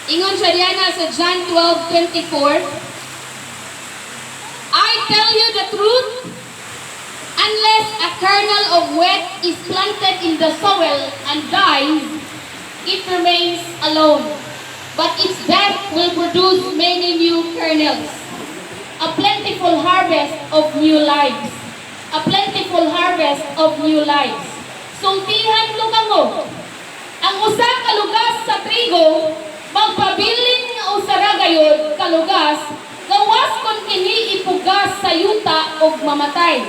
Ingon siya diana sa John 12:24, "I tell you the truth, unless a kernel of wheat is planted in the soil and dies, it remains alone. But its death will produce many new kernels, a plentiful harvest of new lives. A plentiful harvest of new lives." Sultihan ko kamo, ang usa ka lugas sa trigo magpabilin nga usa ra gayod ka lugas gawas kon kini ipugas sa yuta og mamatay.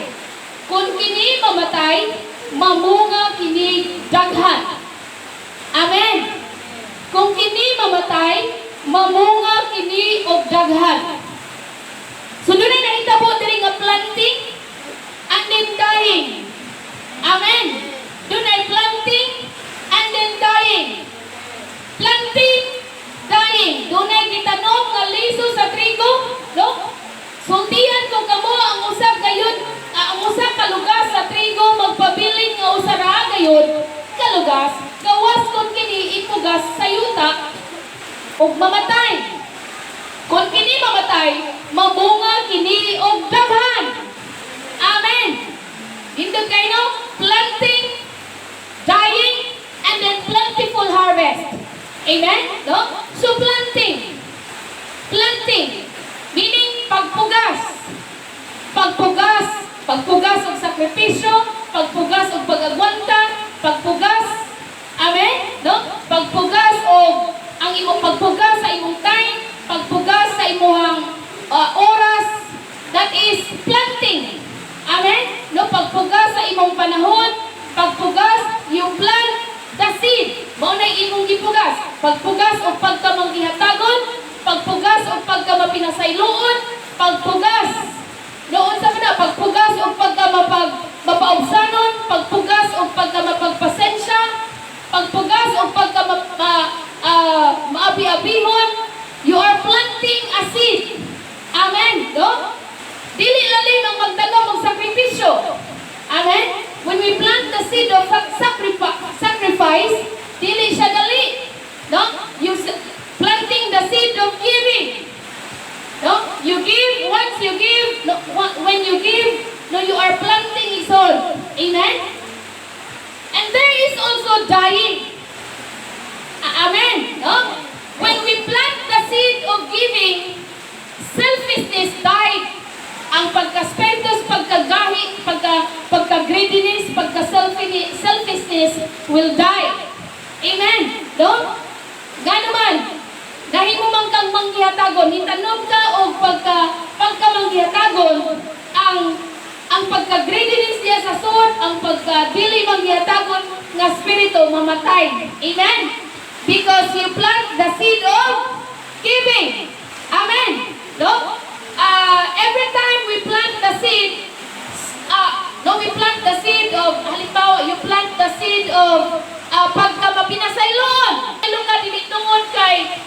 Kung kini mamatay, mamunga kini daghan. Amen. Kung kini mamatay, mamunga kini og daghan. So dunay nahitabo diri nga planting and then dying. Amen. Dunay planting and then dying. Planting, dying. Dunay gitanom nga liso sa trigo, no? Sultihan ko kamo, ang usa gayud, ang usa ka lugas sa trigo magpabilin nga usa ra gayud ka lugas gawas kon kini ipugas sa yuta ug mamatay. Kung kini mamatay, mamunga kini og daghan. Amen. Nindot kaayo, no? Planting, dying, and then plentiful harvest. Amen? No? So planting. Planting. Meaning pagpugas. Pagpugas. Pagpugas og sakripisyo, pagpugas og pag-agwanta, pagpugas. Amen? No? Pagpugas og ang imong pagpugas sa imong time, pagpugas sa imong oras, that is planting. Amen? No, pagpugas sa imong panahon, pagpugas, you plant the seed. Mao na imong gipugas. Pagpugas og pagkamanggihatagon, pagpugas og pagkamapinasayloon, pagpugas. No, unsa man na pagpugas og pagkamapag mapaubsanon, pagpugas og pagkamapagpasensya, pagpugas og pagka maabi-abihon, you are planting a seed. Amen, no? Dili lalim ang magtanom og sakripisyo. Amen? When we plant the seed of sacrifice, dili siya dali. No? You planting the seed of giving. No? You give, once you give, no, when you give, no, you are planting soul. Amen? And there is also dying. Amen. No? When we plant the seed of giving, selfishness died. Ang pagka-spiritus, pagkagahi, pagka-greediness, pagka-selfishness will die. Amen. No? Gano man, dahil mo man kang manggihatagon, nitanom ka og pagka manggihatagon, ang pagka-greediness niya sa sud, ang pagka-dili manggihatagon nga spirito mamatay. Amen? Because you plant the seed of giving. Amen. No? Every time we plant the seed, no, we plant the seed of, halimbawa, you plant the seed of pagka mapinasayloon. Pasaylo ka, dili tungod kay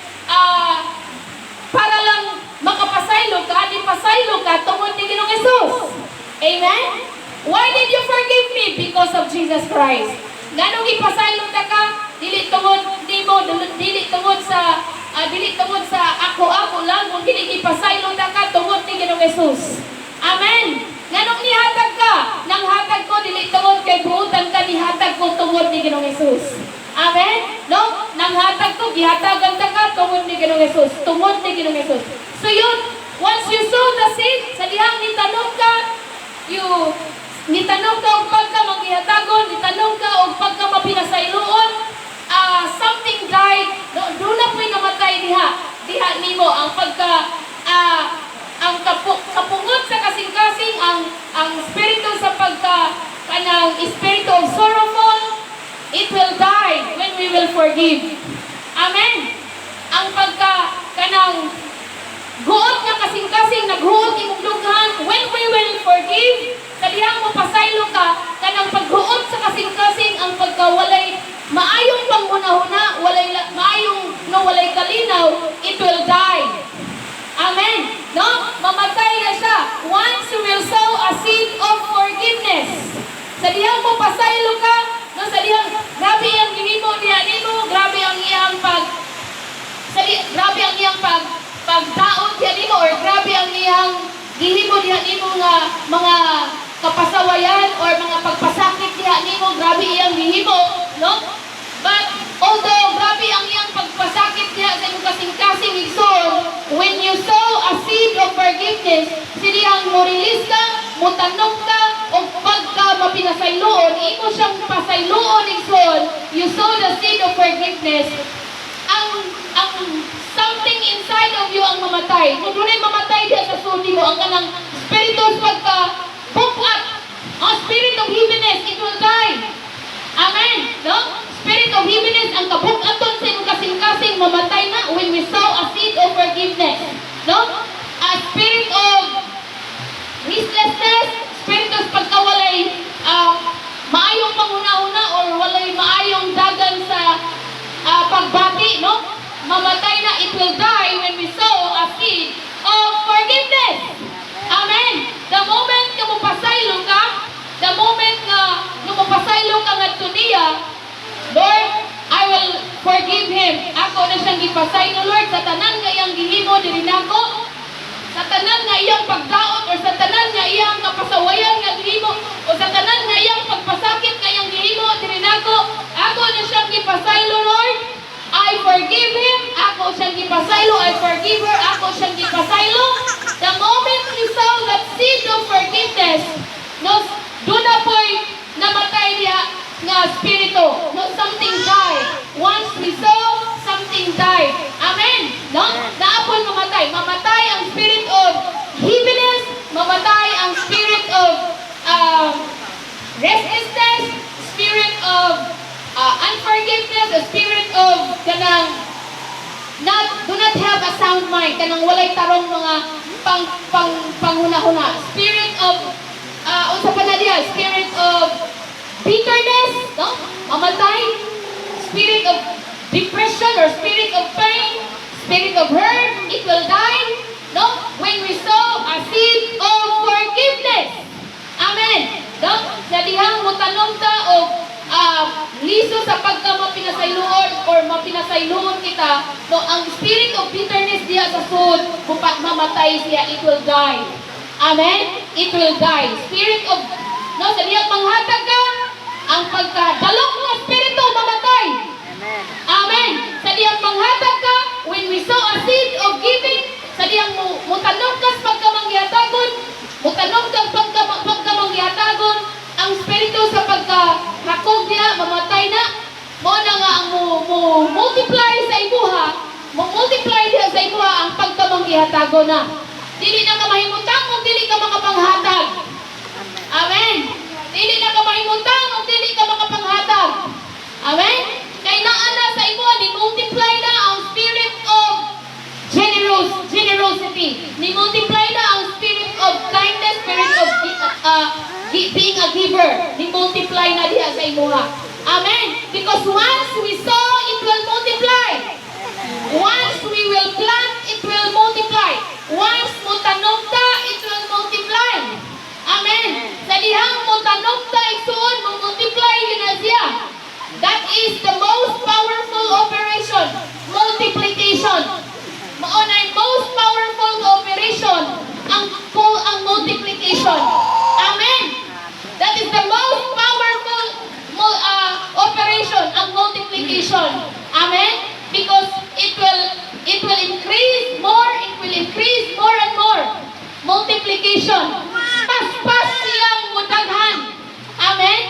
para lang makapasaylo ka, di pasaylo ka tungod ni Ginoong Jesus. Amen? Why did you forgive me? Because of Jesus Christ. Nganong ipasaylo ta ka? Dili tungod nimo, dili tungod sa ako-ako lang, kung dili ipasaylo ta ka tungod ni Ginoong Jesus. Amen. Nganong nihatag ka? Nang hatag ko dili tungod kay buutan ka, nihatag ko tungod ni Ginoong Jesus. Amen? No? Nang hatag ko, gihatagan ta ka tungod ni Ginoong Jesus. Tungod ni Ginoong Jesus. So yun, once you sow the seed, sa dihang nitanom ka, you nitanom ka og pagka manggihatagon, nitanom ka og pagka mapinasayloon, something died, no, duna po'y namatay diha. Diha nimo ang pagka ang kapungot sa kasing-kasing, ang spirito sa pagka kanang espiritu of sorrowful, it will die when we will forgive. Amen. Ang pagka kanang guot nga kasing-kasing, naghuot imong dughan, when we will forgive, sa dihang mo pasaylo ka, kanang paghuot sa kasing-kasing, ang pagka walay maayong panghuna-huna, walay maayong, no, walay kalinaw, it will die. Amen. No? Mamatay na siya. Once you will sow a seed of forgiveness. Sa dihang mo pasaylo ka, no, sa dihang grabe ang gihimo diha nimo, grabe ang iyang pag sa di, Grabe ang iyang pagdaot diha nimo or grabe ang iyang gihimo diha nimo nga mga kapasawayan or mga pagpasakit diha nimo, grabe iyang gihimo, no? But although grabe ang iyang pagpasakit diha sa imong kasing-kasing, igsoon, when you sow a seed of forgiveness, sa dihang mo release ka, mo tanom ka, o pagka mapinasayloon, imo siyang pasayloon, igsoon, you sow the seed of forgiveness, ang something inside of you ang mamatay. Kung dunay mamatay diha sa sulod mo, ang kanang spirito sa pagka bukat, ang spirit of heaviness, it will die. Amen. No? Spirit of heaviness, ang kabukaton sa imong kasing-kasing, mamatay na when we sow a seed of forgiveness. No? A spirit of restlessness, spirit of pagkawalay maayong panghuna-huna or walay maayong dagan sa pagbati, no? Mamatay na, it will die when we sow a seed of forgiveness. Amen. The moment nga mopasaylo ka, the moment nga mopasaylo ka ngadto niya, "Lord, I will forgive him. Ako na siyang gipasaylo, Lord, sa tanan nga iyang gihimo diri nako, sa tanan nga iyang pagdaot or sa tanan nga iyang kapasawayan nga gihimo o sa tanan nga iyang pagpasakit nga iyang gihimo diri nako, ako na siyang gipasaylo, Lord. I forgive him. Ako siyang gipasaylo. I forgive her. Ako siyang gipasaylo." The moment we sow that seed of forgiveness, no, duna po'y namatay diha nga spirito. No, something died. Once we sow, something died. Amen. No? Naa po'y mamatay. Mamatay ang spirit of heaviness, mamatay ang spirit of restlessness, spirit of unforgiveness, a spirit of kanang not do not have a sound mind, kanang walay tarong mga pang pang panghuna-huna. Spirit of unsa pa na diha? Spirit of bitterness, no? Mamatay. Spirit of depression or spirit of pain, spirit of hurt, it will die, no? When we sow a seed of forgiveness. Amen. No? Sa dihang motanom ta og liso sa pagka mapinasayloon or mapinasayloon kita, no, ang spirit of bitterness diha sa sulod, mupat mamatay siya, it will die. Amen? It will die. Spirit of, no, sa dihang manghatag ka, ang pagkadalok nga spirito mamatay. Amen. Amen. Sa dihang manghatag ka, when we sow a seed of giving, sa dihang mo mutanom ka sa pagkamangyatagon, mutanom ka pagkamangyatagon, ang spirito sa pagkahakog diha, mamatay na. Mao na nga ang mo multiply sa imuha, mo multiply diha sa imuha ang pagkamangyatagon na. Dili na ka mahimutang kung dili ka makapanghatag. Amen. Dili na ka mahimutang kung dili ka makapanghatag. Amen? Kay naa na sa imo, ni multiply na ang spirit of generosity. Ni multiply na ang spirit of kindness, spirit of being a giver. Ni multiply na diha sa imuha. Amen. Because once we sow, it will multiply. Once we will plant, it will multiply. Once mo tanom ta, it will multiply. Amen. Sa dihang mo tanom ta, igsuon, mo multiply yun na siya. That is the most powerful operation. Multiplication. Mao na most powerful operation ang multiplication. Amen. That is the most powerful operation, ang multiplication. Amen. Because it will increase more, it will increase more and more. Multiplication. Paspas siyang mudaghan. Amen.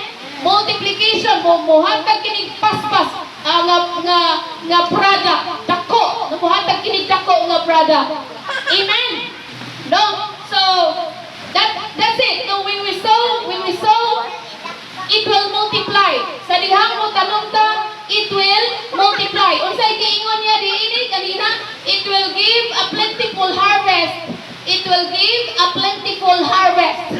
Multiplication mo mohatag kinig paspas nga product dako, muhatag kinig dako nga product. Amen. No? So that's it. No, when we sow, it will multiply. Sa dihang mo tanom ta, it will multiply. Unsay giingon niya diini kanina? It will give a plentiful harvest. It will give a plentiful harvest.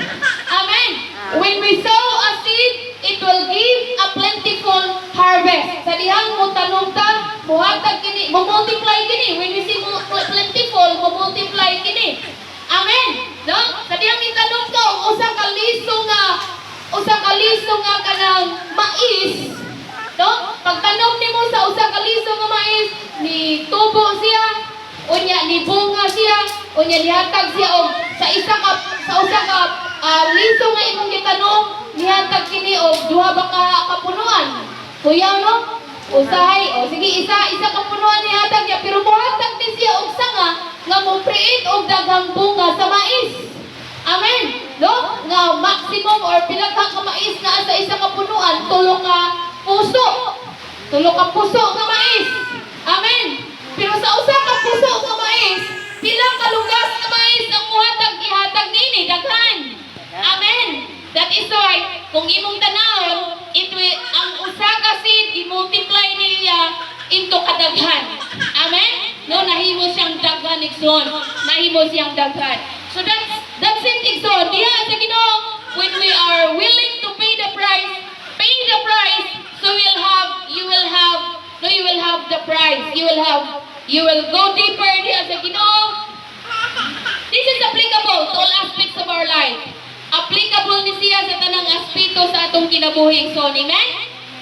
Amen. When we sow a seed, it will give a plentiful harvest. Sa dihang mo tanom ta, muhatag kini, mo multiply kini. When we see plentiful, mo multiply kini. Amen. No? Sa dihang itanom ka og usa ka liso nga kanang mais, no? Pagtanom nimo sa usa ka liso nga mais, ni tubo siya. Unya nibunga siya, unya nihatag siya og sa usa ka liso nga imong gitanom, nihatag kini og duha ba ka kapunuan. Kuyaw, no? Usahay, o sige, isa ka punuan nihatag niya, pero muhatag din siya og sanga nga mo create og daghang bunga sa mais. Amen. No? Nga maximum or pila ka ka mais naa sa isa ka punuan, tulo ka puso. Tulo ka puso nga mais. Amen. Pero sa usa ka puso nga mais, pila ka lugas nga mais ang muhatag ihatag nini daghan. Amen. That is why kung imong tanawon, it will, ang usa ka seed i-multiply niya into kadaghan. Amen? No, nahimo siyang daghan, igsoon. Nahimo siyang daghan. So that's it, igsoon. Diha sa Ginoo, when we are willing to pay the price, pay the price, so we'll have you will have no you will have the price. You will go deeper diha sa Ginoo. This is applicable to all aspects of our life. Applicable ni siya sa tanang aspeto sa atong kinabuhi. So, amen?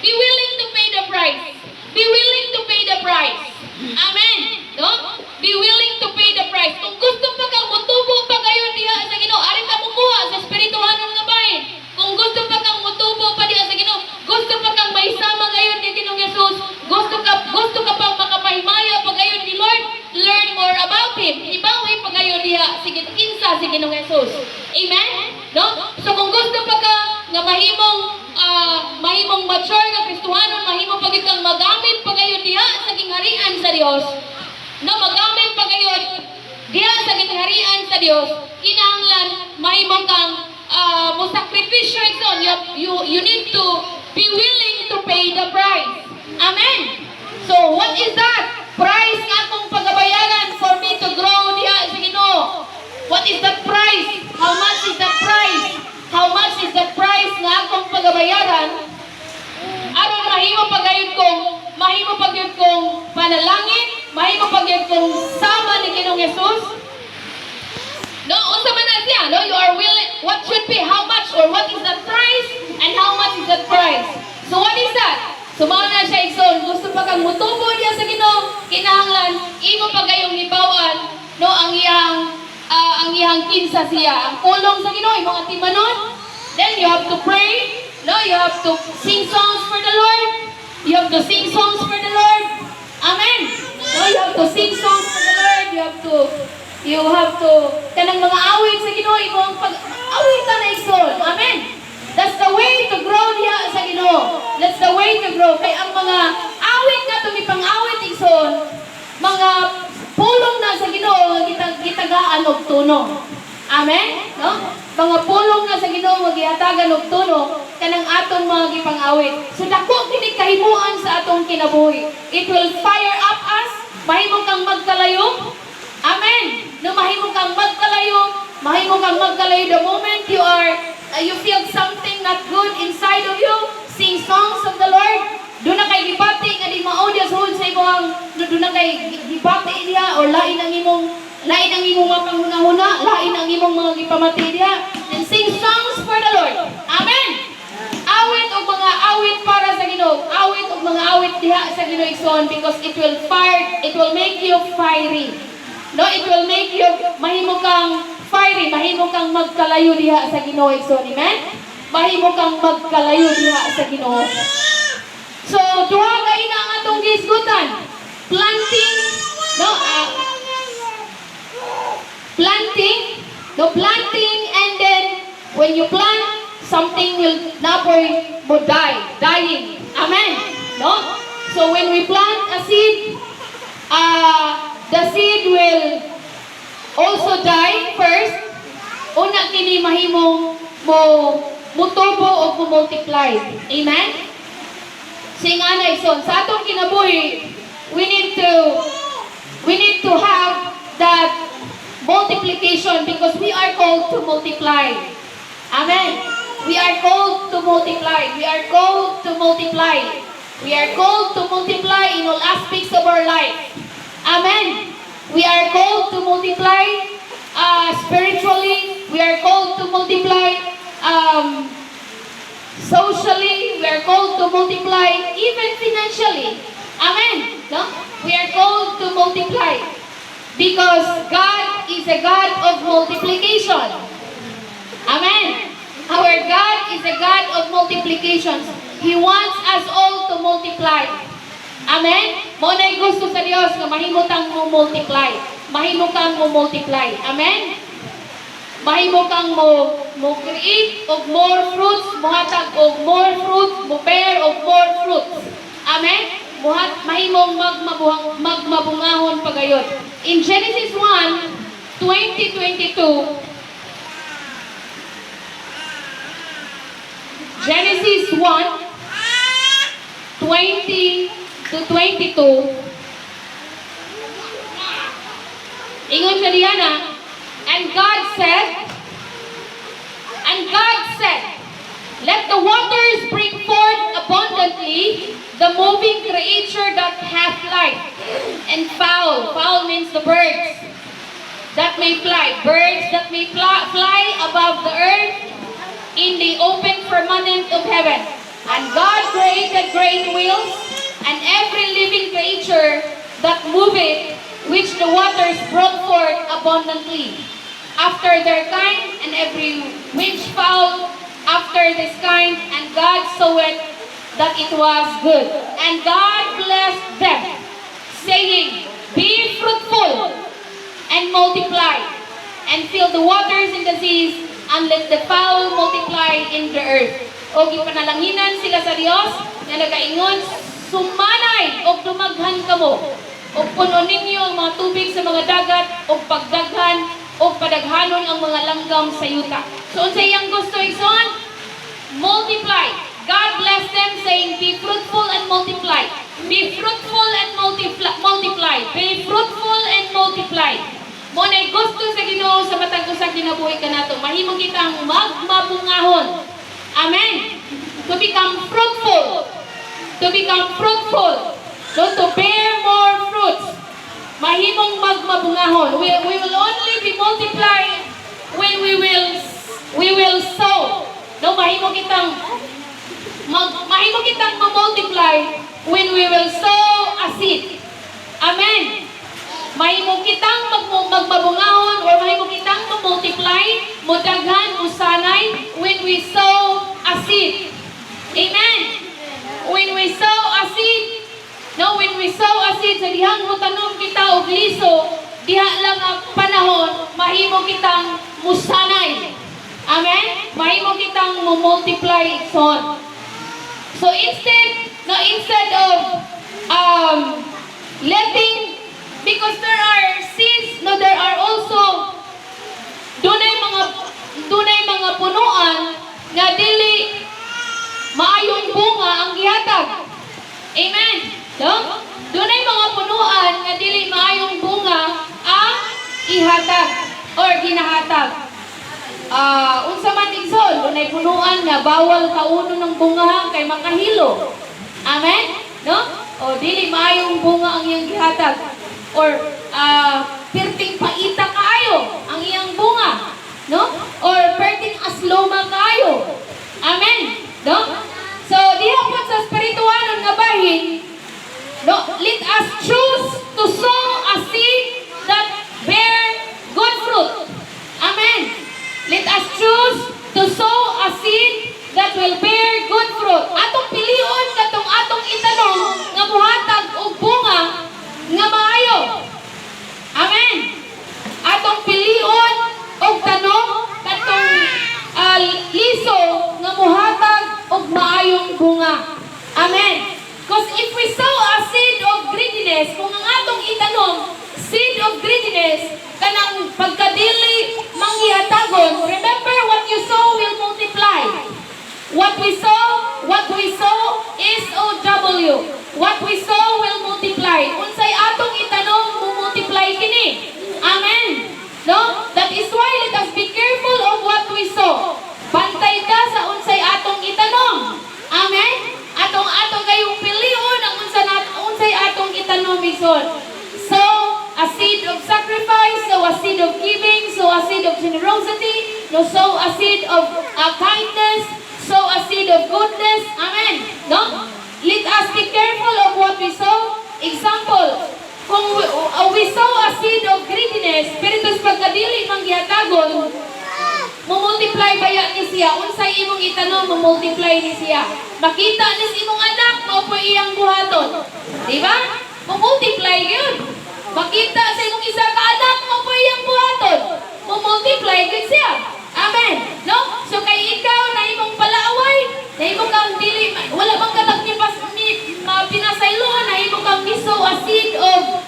Be willing to pay the price. Be willing to pay the price. Amen. No? Be willing to pay the price. Kung gusto pa kang mutubo pa kayo diha sa Ginoo, ari ka mukuha sa espirituhanon nga bahin. Kung gusto pa kang mutubo pa diha sa Ginoo, gusto pa kang mahisama ngayon ni Ginoong Jesus, gusto ka pang makapahimaya pa gayon ni Lord, learn more about Him. Hibawi pa gayon diha si kinsa si Ginoong Jesus. Amen? No? So kung gusto pa ka nga mahimong mature nga Kristohanon, mahimo pa gyud kang magamit pa gayon diha sa gingharian sa Dios. No, magamit pa gayon diha sa gingharian sa Dios, kinahanglan mahimo kang mo sakripisyo, igsoon. You need to be willing to pay the price. Amen. So what is that price nga akong pagabayaran for me to grow diha sa Ginoo? What is that price? How much is that price? How much is that price nga akong pagabayaran aron mahimo pa gyud kong panalangin, mahimo pa gyud kong sama ni Ginoong Jesus? No, unsa man na siya, no? You are willing, what should be, how much or what is that price and how much is that price? So what is that? So mao na siya, igsoon, gusto pa kang mutubo diya sa Ginoo, kinahanglan imo pa gayong hibawan, no, ang iyang kinsa siya, ang pulong sa Ginoo imong atimanon. Then you have to pray, no, you have to sing songs for the Lord. You have to sing songs for the Lord. Amen. No, you have to sing songs for the Lord. You have to kanang mga awit sa Ginoo imong pag awit na, igsoon. Amen. That's the way to grow diha sa Ginoo. That's the way to grow. Kay ang mga awit nga itong ipang-awit, igsoon, mga pulong na sa Ginoo nga gitagaan og tuno. Amen? No? Mga pulong na sa Ginoo nga gihatagan og tuno kanang atong mga gipang-awit. So dako kini kahimuan sa atong kinabuhi. It will fire up us. Mahimo kang magkalayo. Amen. No, mahimo kang magkalayo, mahimo kang magkalayo the moment you feel something not good inside of you, sing songs of the Lord. Duna kay gibati nga di mao diya sulod sa imong, duna kay gibati niya or lain ang imong mga panghuna-huna, lain ang imong mga gipamati diha. And sing songs for the Lord. Amen. Awit og mga awit para sa Ginoo. Awit og mga awit diha sa Ginoo, igsoon, because it will make you fiery. No, it will make you mahimo kang fiery, mahimo kang magkalayo diha sa Ginoo, igsoon. Amen. Mahimo kang magkalayo diha sa Ginoo. So, duha kay na ang atong gihisgutan. Planting, no, planting, no, planting, and then when you plant, something will napoy mo die, dying. Amen. No? So when we plant a seed, the seed will also die first. Una kini mahimong mo mutubo o mo multiply. Amen? Sing ana, igsoon, sa atong kinabuhi, we need to have that multiplication because we are called to multiply. Amen. We are called to multiply. We are called to multiply. We are called to multiply in all aspects of our life. Amen. We are called to multiply spiritually. We are called to multiply socially. We are called to multiply even financially. Amen. No? We are called to multiply. Because God is a God of multiplication. Amen. Our God is a God of multiplications. He wants us all to multiply. Amen? Mao na'y gusto sa Dios nga mahimo tang mo multiply. Mahimo kang mo multiply. Amen? Mahimo kang mo create og more fruits, mohatag og more fruits, mo bear og more fruits. Amen? Mahimong magmabungahon pagayon. In Genesis 1, 20-22, Genesis 1, 20 to 22, ingon siya diha na, And God said, "Let the waters bring forth abundantly the moving creature that hath life, and fowl." Fowl means the birds that may fly. Birds that may fly above the earth in the open firmament of heaven. And God created great whales and every living creature that moveth, which the waters brought forth abundantly after their kind, and every winged fowl after this kind, and God saw it that it was good. And God blessed them, saying, "Be fruitful and multiply, and fill the waters in the seas, and let the fowl multiply in the earth." O gipanalanginan sila sa Dios nga nagaingon, "Sumanay og dumaghan kamo, ug puno ninyo ang mga tubig sa mga dagat, ug pagdaghan og padaghanon ang mga langgam sa yuta." So unsa iyang gusto, igsoon? Multiply. God bless them, saying, "Be fruitful and multiply. Be fruitful and multiply. Multiply. Be fruitful and multiply." Mao na'y gusto sa Ginoo sa matag usa kinabuhi kanato. Mahimo kitang magmabungahon. Amen. To become fruitful. To become fruitful. So to bear more fruits. Mahimong magmabungahon. We will only be multiplied when we will sow. No, mahimo kitang ma-multiply when we will sow a seed. Amen. Mahimo kitang magmabungahon or mahimo kitang ma-multiply, mudaghan, musanay when we sow a seed. Amen. When we sow a seed, no, when we sow a seed, sa dihang mutanom kita og liso, diha lang ang panahon, mahimo kitang musanay. Amen? Mahimo kitang mo-multiply, igsoon. So instead, no, instead of letting, because there are seeds, no, there are also, dunay mga punuan nga dili maayong bunga ang gihatag. Amen. No? Dunay mga punuan nga dili maayong bunga ang ihatag or ginahatag. Unsa man, igsoon, dunay punuan nga bawal kaunon ng bunga kay makahilo. Amen? No? O dili maayong bunga ang iyang gihatag or perting paita kaayo ang iyang bunga, no? Or perting asloma kaayo. Amen? No? So diha po sa spiritualon nga bahin, no, let us choose to sow a seed that bear good fruit. Amen. Let us choose to sow a seed that will bear good fruit. Atong pilion katong atong itanom nga muhatag og bunga nga maayo. Amen. Atong pilion og tanom katong liso nga muhatag og maayong bunga. Amen. Because if we sow a seed of greediness, kung ang atong itanom, seed of greediness, kanang pagkadili manggihatagon, remember, what you sow will multiply. What we sow, S-O-W. What we sow will multiply. Unsay atong itanom, mo-multiply kini. Amen. No? That is why let us be careful of what we sow. Bantay ta sa unsay atong itanom. Amen? Atong kayong pilion ang unsay atong itanom, igsoon. Sow a seed of sacrifice, sow a seed of giving, sow a seed of generosity, no, sow a seed of kindness, sow a seed of goodness. Amen. No? Let us be careful of what we sow. Example, kung we sow a seed of greediness, siya. Unsay imong itanom, mo multiply ni siya. Makita ni sa imong anak, mao po iyang buhaton. Di ba? Mo multiply gyud. Makita sa imong isa ka anak, mao po iyang buhaton. Mo multiply gyud siya. Amen. No? So kay ikaw na imong palaaway, na imo kang dili wala bang katag ni pas ni mapinasayloan, na imo kang ni-sow a seed of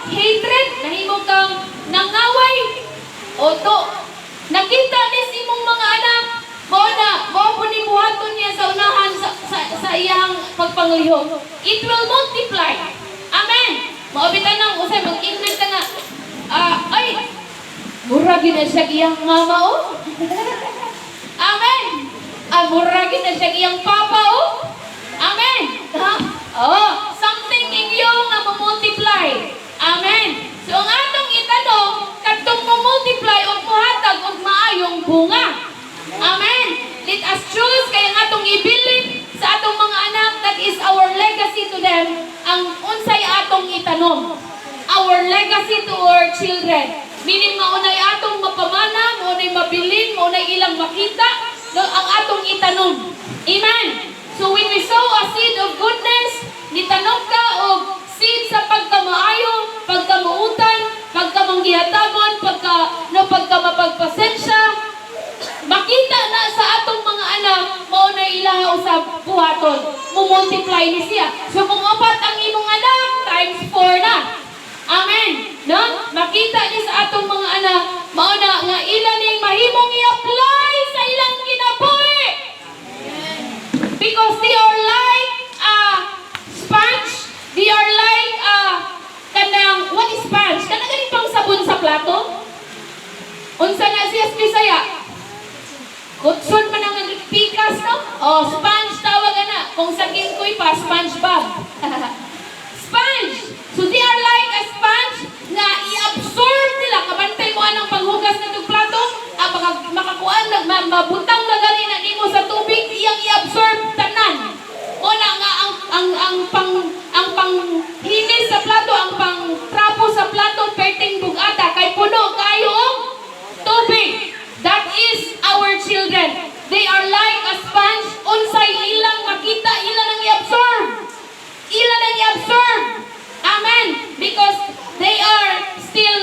hatred, nahimo kang nangaway. O to, nakita ni sa imong mga anak, mao na, mao po ni buhaton niya sa unahan sa iyang pagpanglihok. It will multiply. Amen. Mao bitaw nang usay mag-ingnan ka nga, ay, mura gyud na siya iyang mama oh. Amen. Ah, mura gyud na siya iyang papa oh. Amen. Ha? Oh, something in you nga mo-multiply. Amen. So ang atong itanom, kadtong mo-multiply og mohatag og maayong bunga. Amen. Let us choose kay ang atong ibilin sa atong mga anak, that is our legacy to them, ang unsay atong itanom. Our legacy to our children. Meaning maunay atong mapamana, maunay mabilin, maunay ilang makita, no, ang atong itanom. Amen. So when we sow a seed of goodness, nitanom ka og seed sa pagkamaayo, pagkamuutan, pagkamanggihatagon, pagka no pagka mapagpasensya, makita na sa atong mga anak, mao na ilaha usab buhaton. Mo-multiply ni siya. So kung upat ang imong anak, times 4 na. Amen. No? Makita ni sa atong mga anak, mao na nga ila ning mahimong i-apply sa ilang kinabuhi. Because they are like a sponge. They are like a kanang, what is sponge? Kanang ganing pang sabon sa plato? Unsa na siya sa Bisaya? Kutson man ang pikas, no? Oh, sponge tawag ana. Kung sa koy pa, SpongeBob. Sponge! So they are like a sponge nga i-absorb nila. Kabantay mo anang paghugas na itong plato, makakuan, mabutang na gani na nimo sa tubig, iyang i-absorb tanan. O na nga ang panghinis sa plato, ang pang trapo sa plato, perting bugata kay puno kayo og tubig. That is our children. They are like a sponge. Unsay ilang makita, ilang ang i-absorb. Ilang ang i-absorb. Amen. Because they are still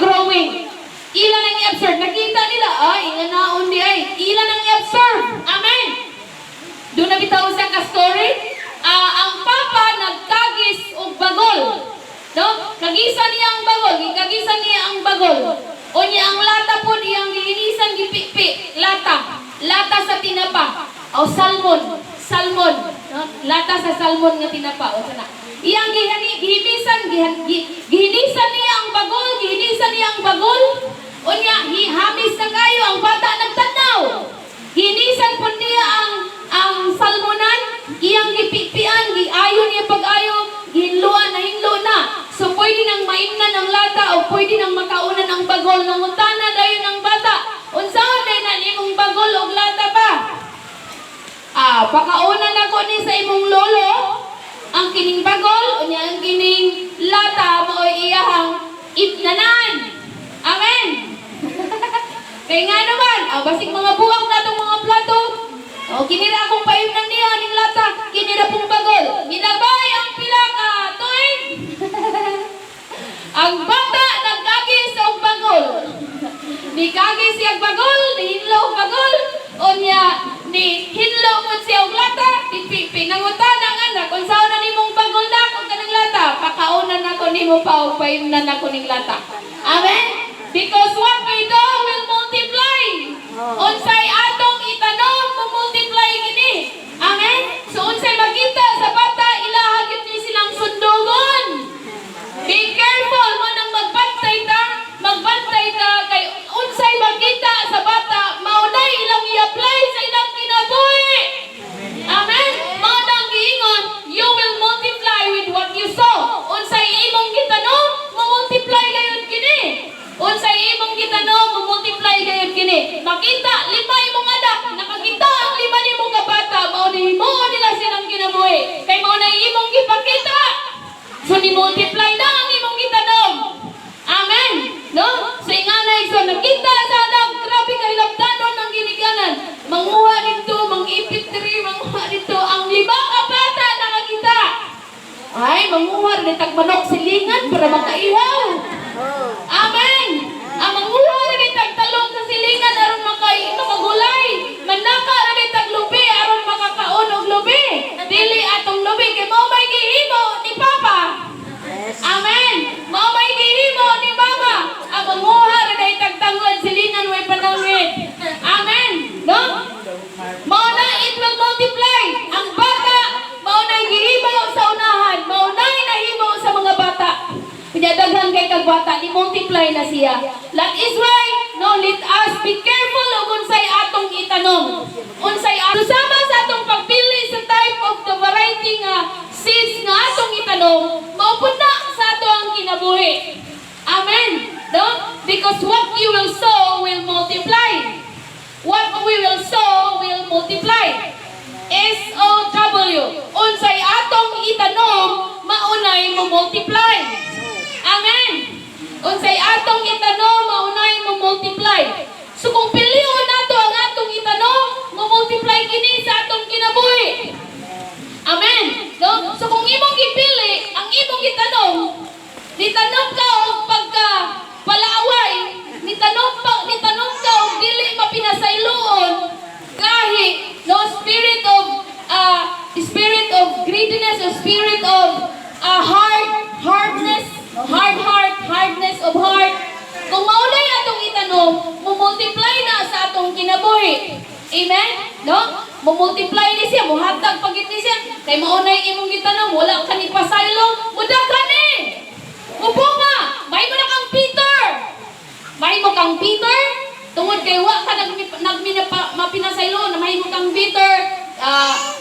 growing. Ilang ang i-absorb. Nakita nila, ay, inganaon di ay. Ilang ang i-absorb. Amen. Doon na bitaw sa ka-story. Ang papa nagkagis og bagol. No? Kagisa niya ang bagol, gikagisa niya ang bagol. O niya ang lata po iyang gihinisan, gipipi, lata. Lata sa tinapa. O salmon, salmon, no? Lata sa salmon nga tinapa o sana. Iyang gihani gihimisan, gihinisan niya ang bagol, gihinisan niya ang bagol. Unya hihamis na kayo ang bata nagtanaw. Ginisan po niya ang salmonan, iyang gipipian, giayo niya pag-ayo, gihinluan na hinlo na. So pwede nang maimnan ang lata o pwede nang makaunan ang bagol. Nangutana dayon ang bata. Unsaon day na nimong bagol og lata pa? Ah, pakaunan ako ni sa imong lolo ang kining bagol, unya ang kining lata mao'y iyahang imnanan. Amen. Kay nga naman, basig mga buwak na itong mga plato. O, kinira akong paimnan niya ning lata, kinira pong bagol. Gilabay ang pila ka tuig. Ang bata nagkagis og bagol. Nikagis siya og bagol, nihinlo og bagol. Unya ni hinlo mo siya og lata, pipi nangutana ang anak, unsaon na nimong bagol na kung kanang lata, pakaunan nako nimo pa og paimnan nako ning lata. Amen? Because what we do will multiply. Unsay atong itanom, mo multiply kini. Amen? So unsay makita sa bata, ilaha gyud ni silang sundugon. Be careful mo nang magbantay ta kay unsay makita sa bata, maunay ilang i-apply sa ilang kinabuhi. Amen? Mao nang giingon, you will multiply with what you sow. Unsay imong gitanom, mo-multiply gayud kini. Unsay imong gitanom, mo-multiply gayud kini. Makita lima imong anak, nakakita ang lima nimong ka bata, mao ni himuon nila silang kinabuhi. Kay mao na imong gipakita. So ni multiply na ang imong gitanom. Amen. No? So inganay, so nakita sa anak, grabe kay labdanon ang ginikanan. Ay, manguha ra tag manok silingan para makaihaw. Amen. Ang manguha ra tag talong sa silingan aron makagulay. Manaka ra tag lubi aron makakaon og lubi. Dili atong lubi kay mao may gihimo ni Papa. Amen. Mao may gihimo ni Mama. Ang manguha ra day tag tanglad silingan, way panangit. Amen. No? Mao na, it will multiply. Ang bata, mao na gihimo sa unahan, mao na nahimo sa mga bata. Kunya daghan kay kag bata, ni multiply na siya. That is why, no, let us be careful og unsay atong itanom. Unsay atong sama sa atong pagpili sa type of the variety nga seeds nga atong itanom, mao pud na sa ato ang kinabuhi. Amen. No? Because what you will sow will multiply. What we will sow will multiply. S-O-W. Unsay atong itanom, maunay mo multiply. Amen. Unsay atong itanom, maunay mo multiply. So kung pilion nato ang atong itanom, mo multiply kini sa atong kinabuhi. Amen. No? So kung imong gipili ang imong itanom, nitanom ka og pagka palaaway, nitanom ka og dili mapinasayloon, gahi, no, spirit of greediness or spirit of hardness, hard heart, hardness of heart. Kung maunay atong itanom, mo-multiply na sa atong kinabuhi. Amen? No? Mo-multiply ni siya, muhatag pagit ni siya. Kay maunay imong gitanom, wala ka ni pasaylo, mudaghan ni. Mubunga, mahimo na kang Peter. Mahimo kang Peter, tungod kay wa ka mapinasaylo na mahimo kang bitter,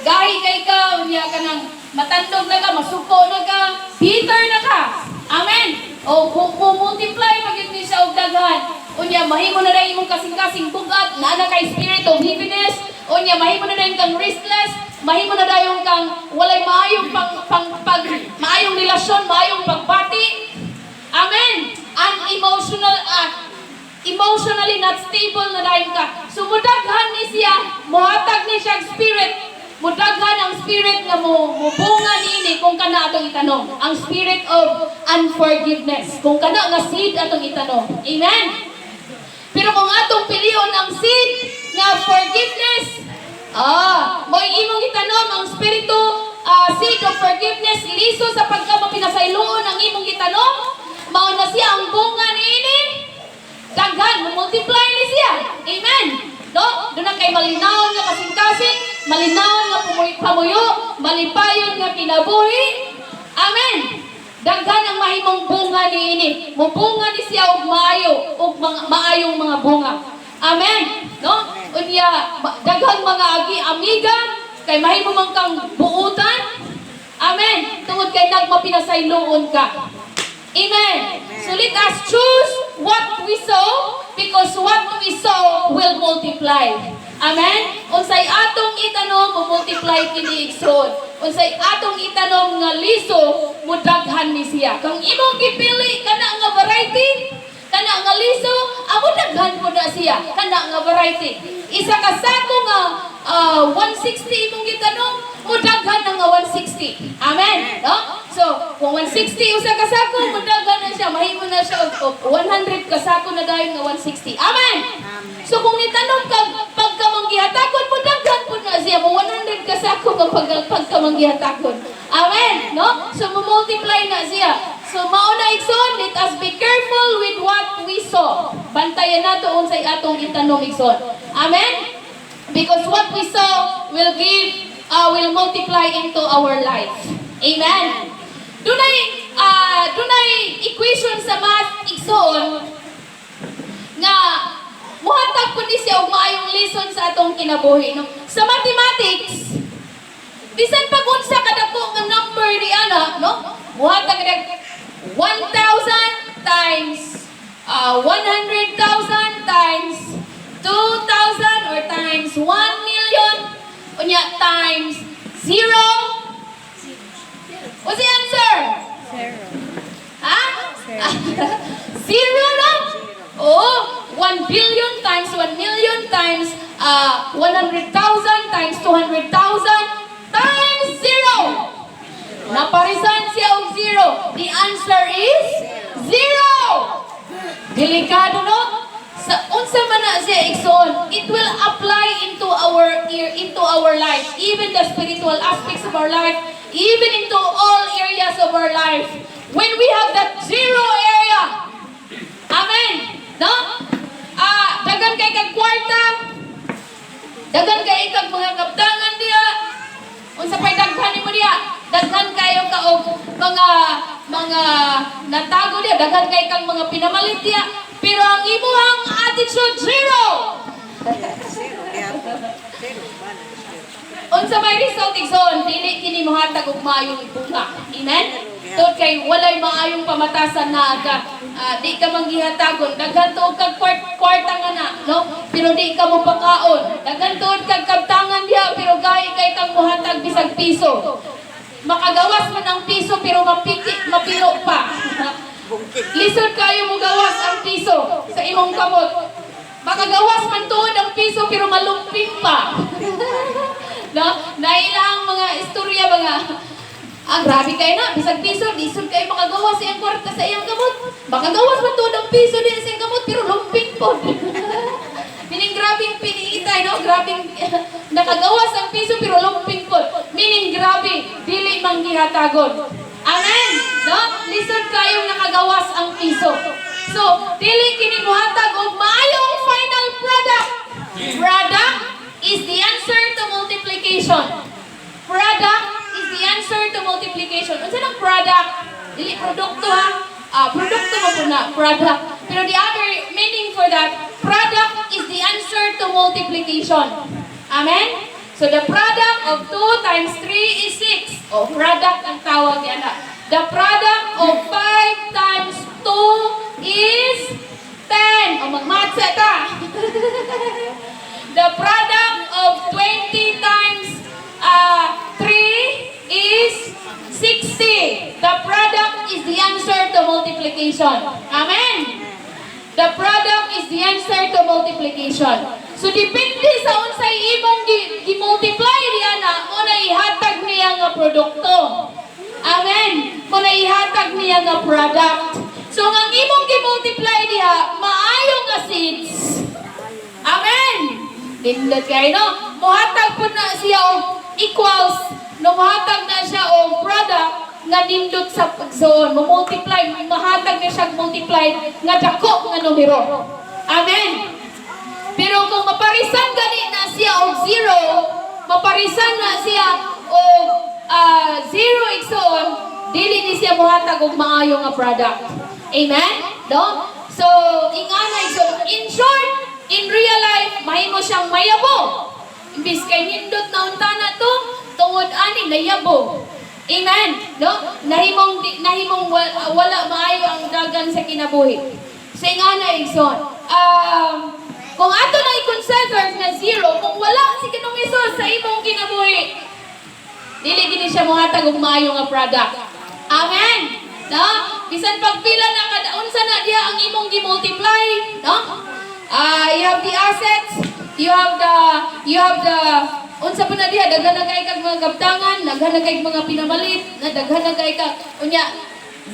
gahi kay ka, unya ka nang matandog na ka, masuko na ka, bitter na ka. Amen. O kung multiply pag ni siya og daghan. Unya mahimo na rin imong kasing-kasing bugat, naa na kay spirit of heaviness, unya mahimo na dayon kang restless, mahimo na dayon kang walay maayong pang, pang, pag maayong relasyon, maayong pagbati. Amen. Unemotional, emotionally not stable na dayon ka. So mudaghan ni siya, muhatag ni siya ang spirit. Mudaghan ang spirit nga mo mubunga niini kung kana atong itanom. Ang spirit of unforgiveness. Kung kana nga seed atong itanom. Amen. Pero kung atong pilion ang seed nga forgiveness, mo imong itanom ang spirito, seed of forgiveness, liso sa pagka mapinasayloon ang imong gitanom, mao na siya ang bunga niini. Daghan, multiply ni siya. Amen. No? Doon na kay malinawon nga kasing-kasing, malinawon nga pamuyo, malipayon nga kinabuhi. Amen. Daghan ang mahimong bunga niini. Mubunga ni siya og maayo og mga, maayong mga bunga. Amen. No? Unya daghang mga agi amiga kay mahimo man kang buutan. Amen. Tungod kay nagmapinasayloon ka. Amen. So let us choose what we sow because what we sow will multiply. Amen. Unsay atong itanom, mo multiply kini, igsoon. Unsay atong itanom nga liso, mudaghan ni siya. Kung imong gipili kana nga variety, kana nga liso, amo daghan po na siya kana nga variety. Isa ka sako nga 160 imong gitanom, mudaghan na nga 160. Amen. No? So, kung 160 usa ka sako, mudaghan na siya, mahimo na siya og 100 ka sako na dayon nga 160. Amen. Amen. So kung nitanom kag pagkamanggihatakon, mudaghan pud na siya mo 100 ka sako nga pagkamanggihatakon. Amen, no? So mo-multiply na siya. So mao na, igsoon, let us be careful with what we sow. Bantayan nato unsay atong itanom, igsoon. Amen? Because what we sow will multiply into our life. Amen. Dunay equation sa math, igsoon, nga muhatag pud ni siya og maayong lesson sa atong kinabuhi, no? Sa mathematics, bisan pag unsa kadako nga number ni ana, no? Muhatag ka 1,000 times 100,000 times 2,000 or times 1 million unya times 0. What's the answer? Zero. Ha? Zero. Zero, no? Oo, 1 billion times 1 million times 100,000 times 200,000 times 0. Naparisan siya og zero. The answer is zero. Delikado, no? Sa unsa man na siya, igsoon, it will apply into our ear, into our life, even the spiritual aspects of our life, even into all areas of our life. When we have that zero area, amen. No? Ah, daghan kay kag kwarta, daghan kay kag mga kabtangan diha. Unsa pay daghan nimo diha? Daghan kayo ka og mga natago diha, daghan kay kang mga pinamalit diha. Pero ang imuhang attitude, zero. Zero, gihapon. Zero, balance, zero. Unsa may result, igsoon, dili kini mohatag og maayong bunga. Amen? Tungod kay walay maayong pamatasan na ka, di ka manggihatagon. Daghan tuod kag kwarta nga na, no? Pero di ka mo pakaon. Daghan tuod kag kabtangan diha, pero gahi kay kang mohatag bisag piso. Makagawas man ang piso pero mapiki, mapilo pa. Bungkig. Lisod kayo mo gawas ang piso sa imong kamot. Makagawas man tuod ang piso pero malumping pa. No? Nailang mga istorya mga grabe kayo na, bisag piso, lisod kayo makagawas sa iyang kwarta sa iyang kamot. Makagawas man tuod ang piso din sa iyang kamot pero lumping po. Meaning grabing piniitay, no? Grabing nakagawas ang piso pero lumping po. Meaning grabe, dili man gihatagon. Amen! No? Lisod kayong nakagawas ang piso. So, dili kini mohatag og maayong final product. Product is the answer to multiplication. Product is the answer to multiplication. Unsa nang product? Dili produkto ha. Ah, produkto mo po na, product. Pero the other meaning for that, product is the answer to multiplication. Amen? So the product of 2 times 3 is 6. O, product ang tawag yan na. The product of 5 times 2 is 10. O, magmatsa ta. The product of 20 times 3 is 60. The product is the answer to multiplication. Amen? The product is the answer to multiplication. So depende sa unsay imong gi-multiply diya na mo na ihatag niya nga produkto. Amen. Mo na ihatag niya nga product. So ang imong gi-multiply diha maayo nga seeds. Amen. Nindot kayo, no? Muhatag po na siya og equals, no, muhatag na siya og product nga nindot sa pagsuon. Mo-multiply, mahatag na siya multiply nga dako nga numero. Amen. Pero kung maparisan gani na siya og zero, maparisan na siya og zero, igsoon, dili ni siya muhatag og maayo nga product. Amen? No? So, ingana, igsoon, in short, in real life, mahimo siyang mayabo. Imbis kay nindot na unta na to, tungod ani nayabo. Amen. No? Nahimong wala maayo ang dagan sa kinabuhi. So ingana, igsoon. Kung ato na i-consider na zero, kung wala si Ginoong Hesus sa imong kinabuhi, dili gini siya mohatag og maayo nga product. Amen. No? Bisan pagpila na kada unsa na diha ang imong gi-multiply, no? Ah, you have the assets, you have the unsa pa na diha, daghan na kay kag mga kabtangan, daghan na kay mga pinamalit, na daghan na kay ka unya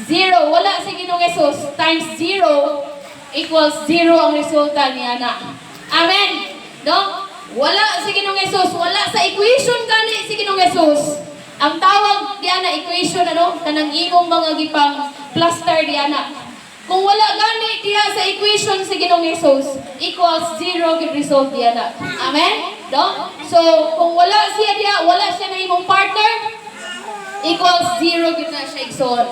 zero, wala si Ginoong Hesus, times zero equals zero ang resulta niya na. Amen. No? Wala si Ginoong Hesus, wala sa equation gani si Ginoong Hesus. Ang tawag diya na equation, ano, kanang imong mga gipang plaster diya na. Kung wala gani diya sa equation si Ginoong Hesus, equals zero gid result diya na. Amen? No? So, kung wala siya diya, wala siya na imong partner, equals zero gid na siya, igsoon.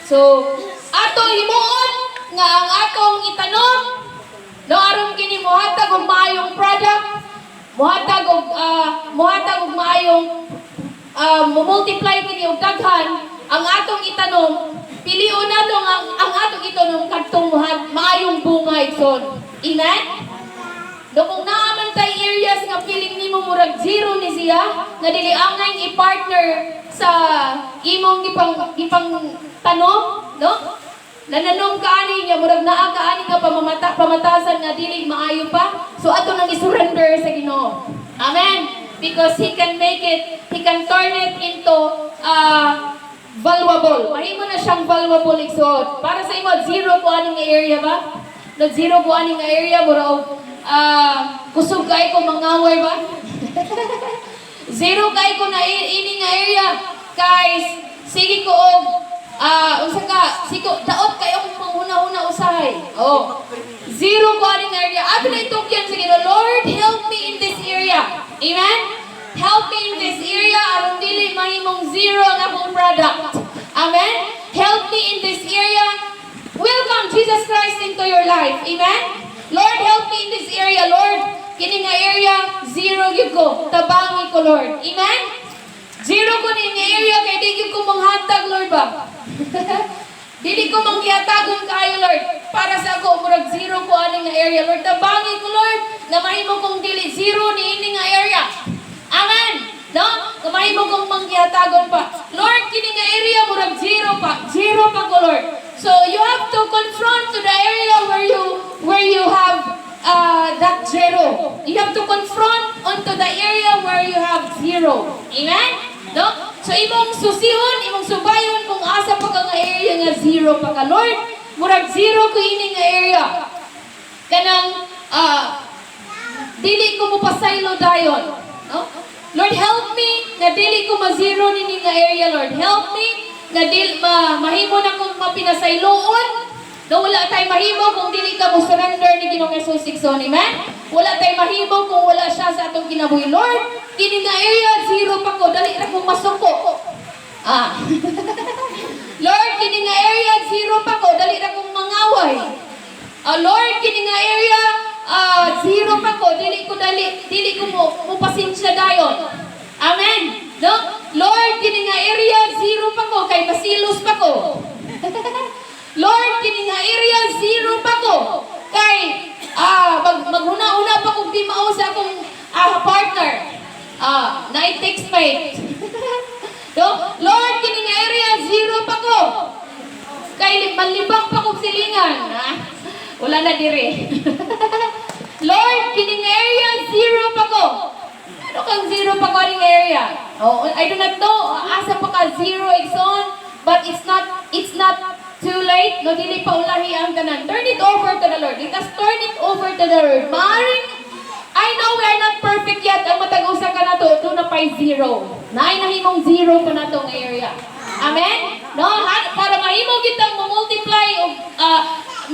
So, ato himuon nga ang atong itanom, no, aron kini mohatag og maayong product, mohatag og maayong mo-multiply kini og daghan ang atong itanom, pilion nato ang atong itanom kadtong maayong bunga, igsoon. Amen? Do kung naa man tay areas nga feeling nimo murag zero ni siya, nga dili angay i-partner sa imong gipang tanom, no? Nananom ka ani niya, murag naa ka ani nga pamatasan nga dili maayo pa. So ato nang i-surrender sa Ginoo. Amen. Because He can make it, He can turn it into Valuable. Mahimo na siyang valuable, igsoon. Para sa imo, zero ko aning area ba? No, zero ko aning area, mura og kusog kay ko mangaway ba? Zero kay ko na ini nga area. Guys, sige ko og unsa ka, siko daot kayo akong panghuna-huna usahay. Oh. Zero ko aning area. Ato na itugyan sa Ginoo. Lord, help me in this area. Amen? Help me in this area aron dili mahimong zero ang akong product. Amen? Help me in this area. Welcome Jesus Christ into your life. Amen? Lord, help me in this area. Lord, kini nga area, zero gyud ko. Tabangi ko, Lord. Amen? Zero ko ni nga area kay di gyud ko manghatag, Lord ba? Dili ko manggihatagon kaayo, Lord. Para sa ako, murag zero ko ani nga area. Lord, tabangi ko, Lord, na mahimo kong dili zero ni ini nga area. Amen. No? Na mahimo kong manggihatagon pa. Lord, kini nga area murag zero pa. Zero pa ko, Lord. So you have to confront to the area where you have that zero. You have to confront onto the area where you have zero. Amen? No? So imong susihon, imong subayon kung asa pa ka nga area nga zero pa ka. Lord, murag zero ko ini nga area. Kanang dili ko mo pasaylo dayon. No? Lord, help me nga dili ko ma-zero nini nga area, Lord. Help me nga dili mahimo na kong mapinasayloon. No, wala tay mahimo kung dili ka mo surrender ni Ginoong Jesus, igsoon, amen? Wala tay mahimo kung wala siya sa atong kinabuhi. Lord, kini nga area zero pa ko, dali ra kong masuko. Ah. Lord, kini nga area zero pa ko, dali ra kong mangaway. Ah, Lord, kini nga area zero pa ko, dili ko dali, dili ko mo pasensya dayon. Amen. No? Lord, kini nga area zero pa ko kay masilos pa ko. Lord, kini nga area zero pa ko kay maghuna-huna pa kog di mao sa akong partner. Na text mate. No? Lord, kini nga area zero pa ko. Kay manlibang pa kog silingan. Ha? Wala na dire. Lord, kini nga area zero pa ko. Ano kang zero pa ko aning area? Oh, I do not know asa pa ka zero, igsoon, but it's not too late. No, dili pa ulahi ang tanan. Turn it over to the Lord. Let us turn it over to the Lord. Maaring I know we are not perfect yet. Ang matag usa ka nato, duna pa'y zero. Naay nahimong zero pa nato nga area. Amen? No, para mahimo kitang mo-multiply og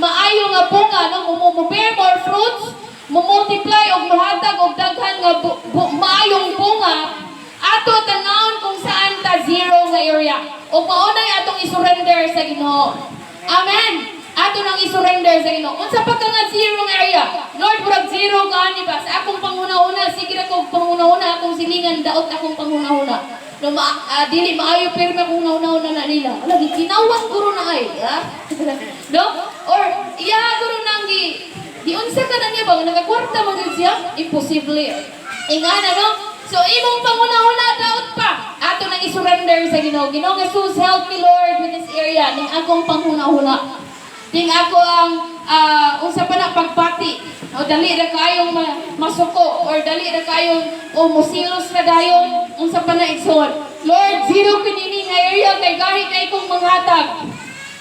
maayo nga bunga, no, mo bear more fruits, mo multiply og mohatag og daghan nga maayong bunga, ato tanawon kung saan ta zero nga area. Ug mao nay atong i-surrender sa Ginoo. Amen. Ato nang i-surrender sa Ginoo. Unsa pa ka nga zero nga area? Lord, murag zero ka ani ba? Sa akong panghuna-huna, sige ra kog panghuna-huna, akong silingan daot akong panghuna-huna. No dili maayo pirmi akong huna-huna na nila. Wala gikinawat guro na ay, ha? No? Or iya guro nang gi giunsa ka na niya ba nga nagakwarta man gyud siya? Imposible. Ingana, no? So imong panghuna-huna daot pa. Ato nang i-surrender sa Ginoo. Ginoong Jesus, help me, Lord, with this area ning akong panghuna-huna. Ning ako ang unsa pa na pagpati. O dali ra kayong masuko or dali ra kayong o musilos na dayon, unsa pa na, igsoon. Lord, zero kinini nga area kay gahi kay kong manghatag.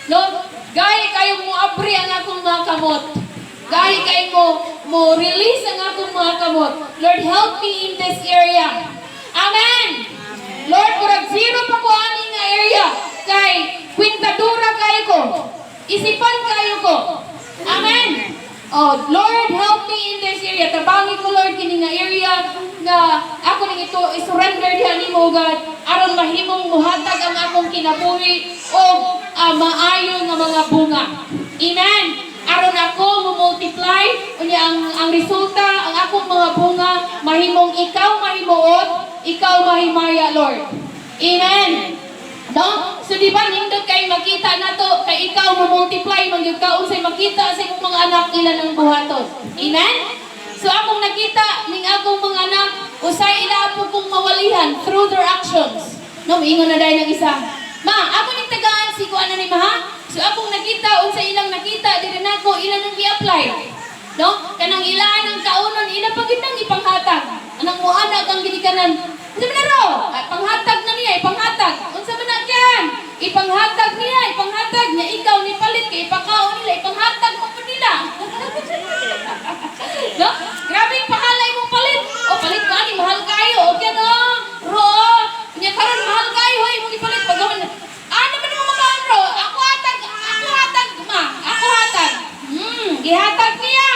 No? Gahi kayong mo abri ang akong mga kamot. Gahi kay mo mo release ang akong mga kamot. Lord, help me in this area. Amen. Lord, murag zero pa ko ani nga area kay kwintadura kayo ko. Isipan kayo ko. Amen. Oh, Lord, help me in this area. Tabangi ko, Lord, kini nga area nga ako ning ito i-surrender diha nimo, God, aron mahimong muhatag ang akong kinabuhi og maayo nga mga bunga. Amen. Aron ako mo multiply unya ang resulta ang akong mga bunga mahimong ikaw mahimuot, ikaw mahimaya, Lord. Amen. No? So di ba nindot kay makita nato kay ikaw mo multiply man gyud ka unsay makita sa imong mga anak ila nang buhaton. Amen? So akong nakita ning akong mga anak usay ila po kong mawalihan through their actions. No, moingon na dahil ng isa. Ma, ako ning tagaan si kuan na ni ma ha? So akong nakita unsa ilang nakita diri nako ila nang gi-apply. No? Kanang ilaan ang kaunon ila pa gyud nang ipanghatag. Anang muana kang ginikanan. Unsa man na ro? Ah, panghatag na niya, ipanghatag. Unsa man na kyan? Ipanghatag niya, ipanghatag niya, ikaw ni palit kay ipakaon nila, ipanghatag mo po nila. No? Grabe yung pahalay mong palit. O palit ka ani, mahal kayo. Okay no? Ro, nya karon mahal kayo hoy imong ipalit pagkaman. Ano man mo makaon ro? Ako hatag ma. Ako hatag. Gihatag niya.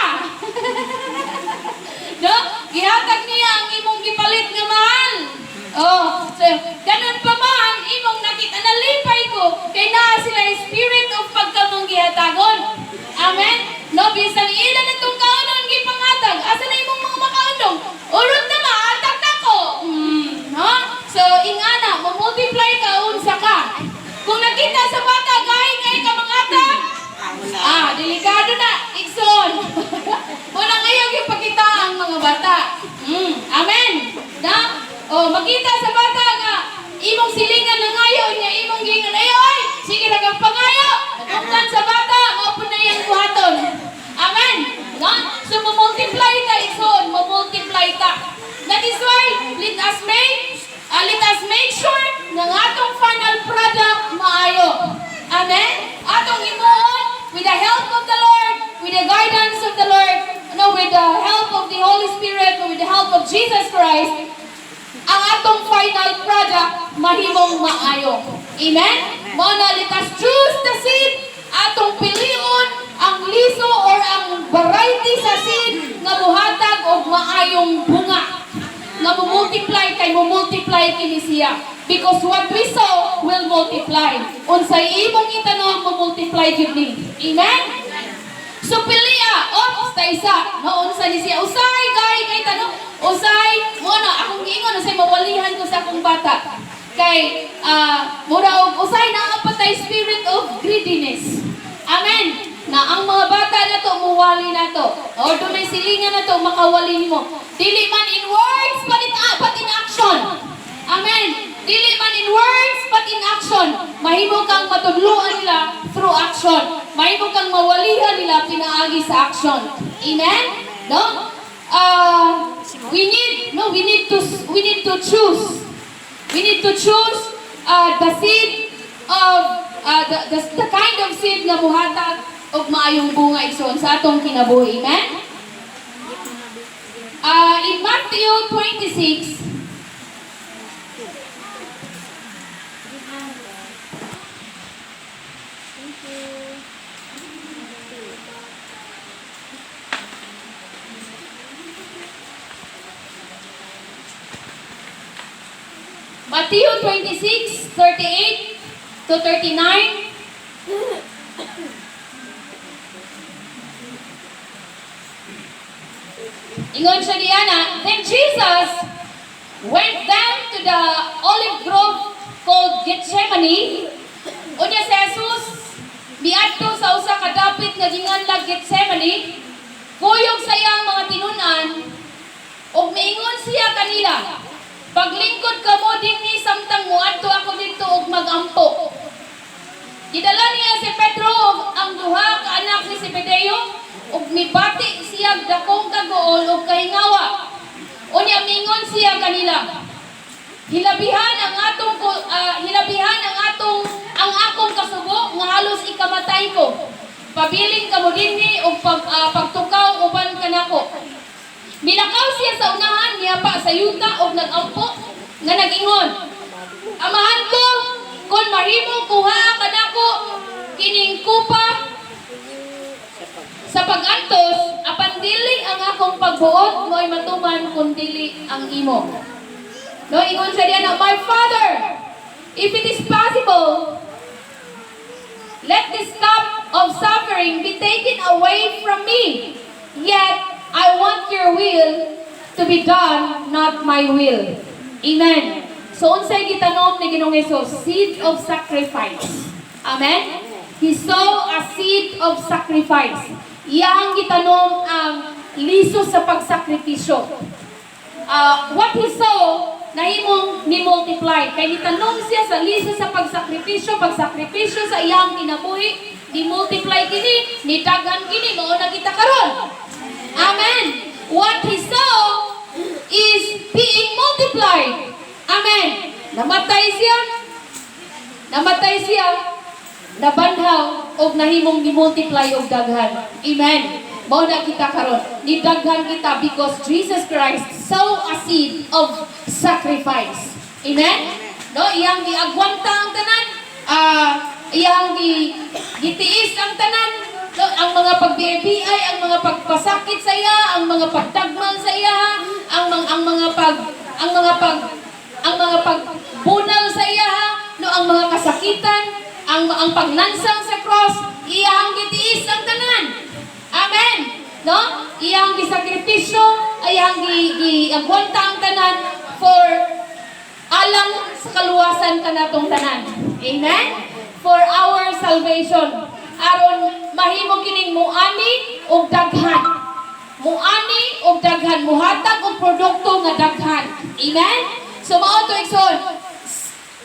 No? Gihatag niya ang imong gipalit nga mahal. Oh, so ganun pa man imong nakita, nalipay ko kay naa sila spirit of pagkamong gihatagon. Amen. No, bisan ila nitong kaonon gipangatag, asa na imong mga makaondong? Urot na maatag na ko. No? So ingana, mo-multiply ka unsa ka. Kung nakita sa bata gahi kay ka mangatag, Ah, wala. ah, delikado na, igsoon. Wala ngayon yung pakita ang mga bata. Amen. Na? O, makita sa bata nga, imong silingan na ngayon, nga imong gingon, ay, oy, sige na kang pangayo. Matungkan sa bata, mao na iyang buhaton. Amen. Na? So, mo-multiply ta, igsoon, mo-multiply ta. That is why, let us make sure nga ang atong final product maayo. Amen? Atong himuon with the help of the Lord, with the guidance of the Lord, no, with the help of the Holy Spirit, with the help of Jesus Christ, ang atong final product mahimong maayo. Amen? Mao na, let us choose the seed, atong pilion ang liso or ang variety sa seed nga muhatag og maayong bunga. Nga mo-multiply kay mo-multiply kini siya. Because what we sow will multiply. Unsay imong itanom, mo-multiply gyud ni. Amen? So pilia, oh, ta isa, no, unsa ni siya, usay gay kay tanong, usay mo na akong giingon usay mawalihan ko sa akong bata. Kay mura og usay naa pa tay spirit of greediness. Amen. Na ang mga bata na to muwali na to. Or dunay silingan na to makawali nimo. Dili man in words but in action. Amen. Dili man in words but in action. Mahimo kang matudluan nila through action. Mahimo kang mawalihan nila pinaagi sa action. Amen? No? We need no we need to choose. We need to choose the seed of the kind of seed nga muhatag og maayong bunga, igsoon, sa atong kinabuhi. Amen? In Matthew 26, Matthew 26, 38 to 39. Ingon siya diana, "Then Jesus went down to the olive grove called Gethsemane." Unya si Jesus miadto sa usa ka dapit nga ginganlag Gethsemane, kuyog sa iyang mga tinun-an, ug miingon siya kanila, "Paglingkod kamo dinhi samtang muadto ako didto og magampo." Gidala niya si Pedro ug ang duha ka anak ni Zebedeo ug mibati siya dakong kaguol ug kahingawa. Unya mingon siya kanila, "Hilabihan ang akong kasubo nga halos ikamatay ko. Pabilin kamo dinhi ug pagtukaw uban kanako." Milakaw siya sa unahan, niyapa sa yuta ug nagampo nga nagingon, "Amahan ko, kung mahimo, kuha kanako kining kupa sa pag-antos, apan dili ang akong pagbuot mo'y matuman kun dili ang imo." No, ingon sa diyan, "My Father, if it is possible, let this cup of suffering be taken away from me. Yet, I want your will to be done, not my will." Amen. So, unsay gitanom ni Ginoong Hesus? Seed of sacrifice. Amen? He sow a seed of sacrifice. Iyang gitanom ang liso sa pagsakripisyo. What he sow, nahimong ni multiply. Kay nitanom siya sa liso sa pagsakripisyo, pagsakripisyo sa iyang kinabuhi, ni multiply kini, ni daghan kini, mao na kita karon. Amen. What he sow is being multiplied. Amen. Namatay siya. Namatay siya, nabanhaw og nahimong ni-multiply og daghan. Amen. Mao na kita karon. Nidaghan kita because Jesus Christ sow a seed of sacrifice. Amen. No, iyang giagwanta ang tanan, iyang gitiis ang tanan, no, ang mga pagbiay, ang mga pagpasakit sa iya, ang mga pagdagmal sa iya, ang mga pagbunal sa iya, no, ang mga kasakitan, ang paglansang sa cross, iyang gitiis ang tanan. Amen. No? Iyang gisakripisyo, iyang giagwanta ang tanan for alang sa kaluwasan kanatong tanan. Amen? For our salvation. Aron mahimo kining muani og daghan. Muani og daghan, muhatag og produkto nga daghan. Amen? So mao to, igsoon,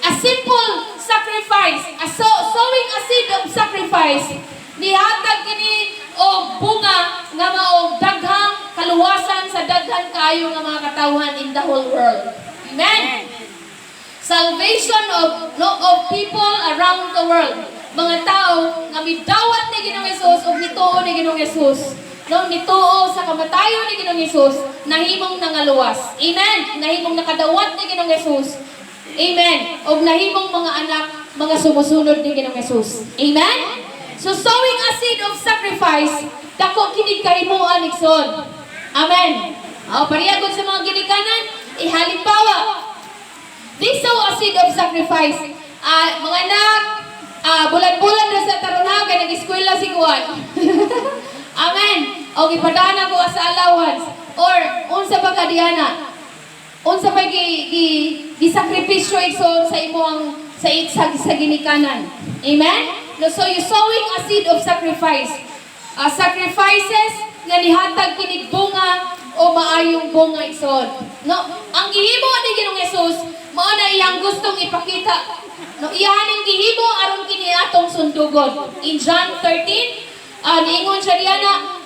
a simple sacrifice, sowing a seed of sacrifice, nihatag kini og bunga nga maog daghang kaluwasan sa daghan kaayo nga mga katawhan in the whole world. Amen. Salvation of, no, of people around the world. Mga tao nga midawat ni Ginoong Hesus ug mituo ni Ginoong Hesus. No, mituo sa kamatayon ni Ginoong Hesus, nahimong nangaluwas. Amen. Nahimong nakadawat ni Ginoong Hesus. Amen. Og nahimong mga anak, mga sumusunod ni Ginoong Hesus. Amen. So sowing a seed of sacrifice, dako kini kahimuan, igsoon. Amen. O, parehagod sa mga ginikanan, ihalimbawa, they sow a seed of sacrifice. Mga anak, bulan-bulan na sa taron ha, kay nag-eskwela si Juan. Amen. O gipadana ko sa allowance. Or, unsa pa ka diana? Unsa pa gi, gi, gisakripisyo, igsoon, sa imong sa ginikanan? Amen? No, so you sowing a seed of sacrifice. Sacrifices nga nihatag kinig bunga o maayong bunga, igsoon. No, ang gihimo ni Ginoong Hesus, mao na iyang gustong ipakita. No, iyaning gihimo aron kini atong sundugon. In John 13, niingon siya diana,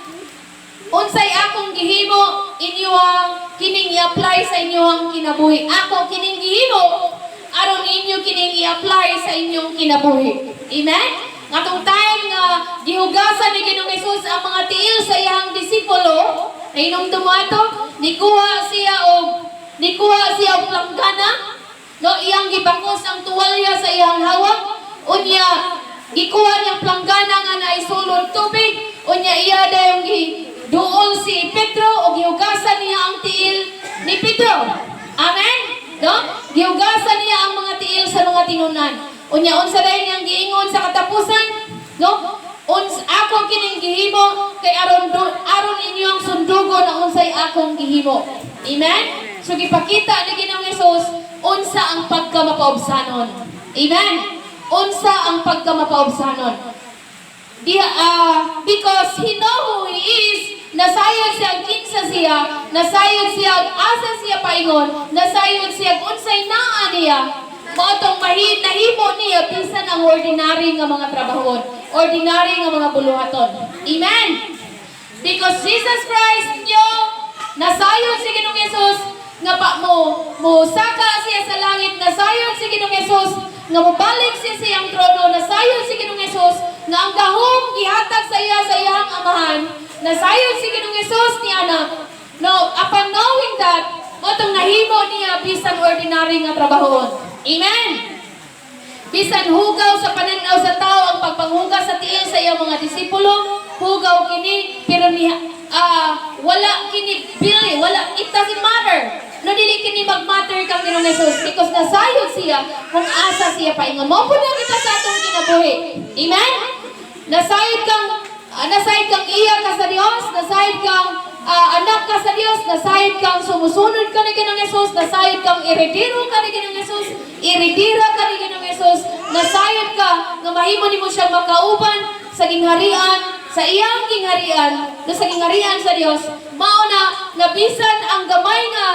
"Unsay akong gihimo, inyoang kining i-apply sa inyong kinabuhi. Ako kining gihimo aron inyo kining i-apply sa inyong kinabuhi." Amen? Ngatong time nga gihugasan ni Ginoong Hesus ang mga tiil sa iyang disipulo, nahinumdum mo ato, nikuha siya og planggana, no, iyang gibakos ang tuwalya sa iyang hawak, unya gikuha niyang planggana nga naisulod tubig, unya iya dayong giduol si Pedro o gihugasan niya ang tiil ni Pedro. Amen? No? Gihugasan niya ang mga tiil sa mga tinunan. Unya unsa dayon niyang giingon sa katapusan? No? Ako kining gihimo kay aron inyo ang sundugon ang unsay akong gihimo. Amen? So gipakita ni Ginoong Hesus unsa ang pagkamapaubsanon. Amen. Unsa ang pagkamapaubsanon. Because he know who he is, nasayod siya kinsa siya, nasayod siya asa siya paingon, nasayod siya unsay naa niya. Mao tong nahimo niya bisan ang ordinary nga mga trabahon, ordinary nga mga buluhaton. Amen. Because Jesus Christ knew, nasayod si Ginoong Hesus nga pa mo mo saka siya sa langit, nasayod si Ginoong Hesus nga mobalik siya sa iyang trono, nasayod si Ginoong Hesus nga ang gahom gihatag sa iya sa iyang Amahan, nasayod si Ginoong Hesus ni ana. No, upon knowing that, mao tong nahimo niya bisan ordinary nga trabahon. Amen. Bisan hugaw sa pananaw sa tao ang pagpanghugas sa tiil sa iyang mga disipulo, hugaw kini, pero niya wala kini bili, wala, it doesn't matter. No, dili kini mag-matter kang Ginoong Jesus because nasayod siya kung asa siya paingon. Mao pud na kita sa atong kinabuhi. Amen? Nasayod kang iya ka sa Dios, nasayod kang anak ka sa Dios, nasayod kang sumusunod ka ni Ginoong Jesus, nasayod kang eredero ka ni Ginoong Jesus, eredera ka ni Ginoong Jesus, nasayod ka nga mahimo nimo siyang makauban sa gingharian, sa iyang gingharian, no, sa gingharian sa Dios. Mao na nga bisan ang gamay nga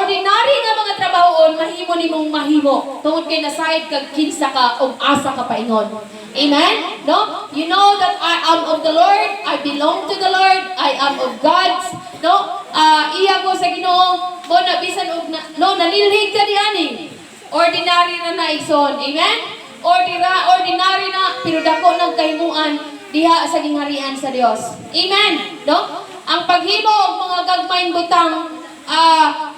ordinary nga mga trabahoon, mahimo nimong mahimo tungod kay nasayod kag kinsa ka ug asa ka paingon. Amen? No? You know that I am of the Lord, I belong to the Lord, I am of God's. No? Iya ko sa Ginoo, mo na bisan og na, no, nanilhig ka diani. Ordinary na na, igsoon. Amen? Ordinary na, pero dako ng kahimuan diha sa gingharian sa Dios. Amen. No? Ang paghimo og mga gagmayng butang,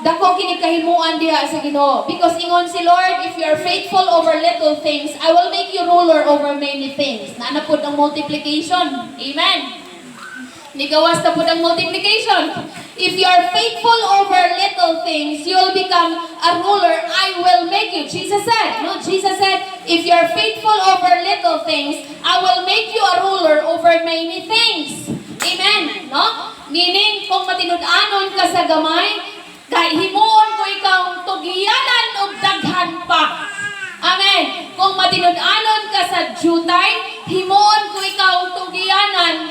dako kini kahimuan diha sa Ginoo. Because ingon si Lord, "If you are faithful over little things, I will make you ruler over many things." Naa na pud ang multiplication. Amen. Nigawas na pud ang multiplication. "If you are faithful over little things, you will become a ruler. I will make you." Jesus said, no, Jesus said, "If you are faithful over little things, I will make you a ruler over many things." Amen. No? Meaning, kung matinud-anon ka sa gamay, kay himuon ko ikaw tugiyanan og daghan pa. Amen. Kung matinud-anon ka sa jutay, himuon ko ikaw tugiyanan,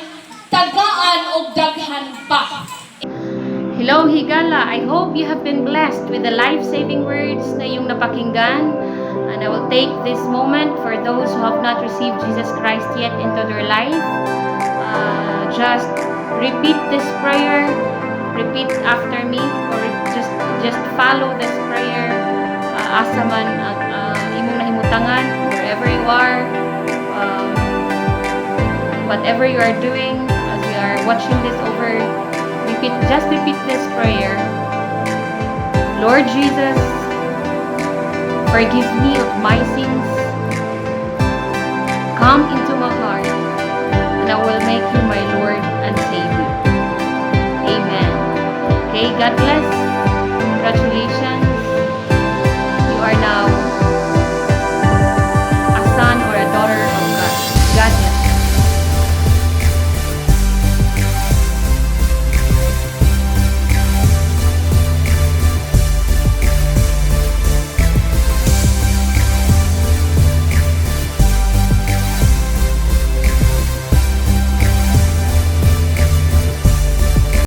tagaan og daghan pa. Hello, Higala! I hope you have been blessed with the life-saving words na iyong napakinggan. And I will take this moment for those who have not received Jesus Christ yet into their life. Just repeat this prayer. Repeat after me or just follow this prayer. Asa man ang imong nahimutangan, wherever you are, whatever you are doing as you are watching this over, repeat, just repeat this prayer. Lord Jesus, forgive me of my sins. Come into my heart, and I will make you my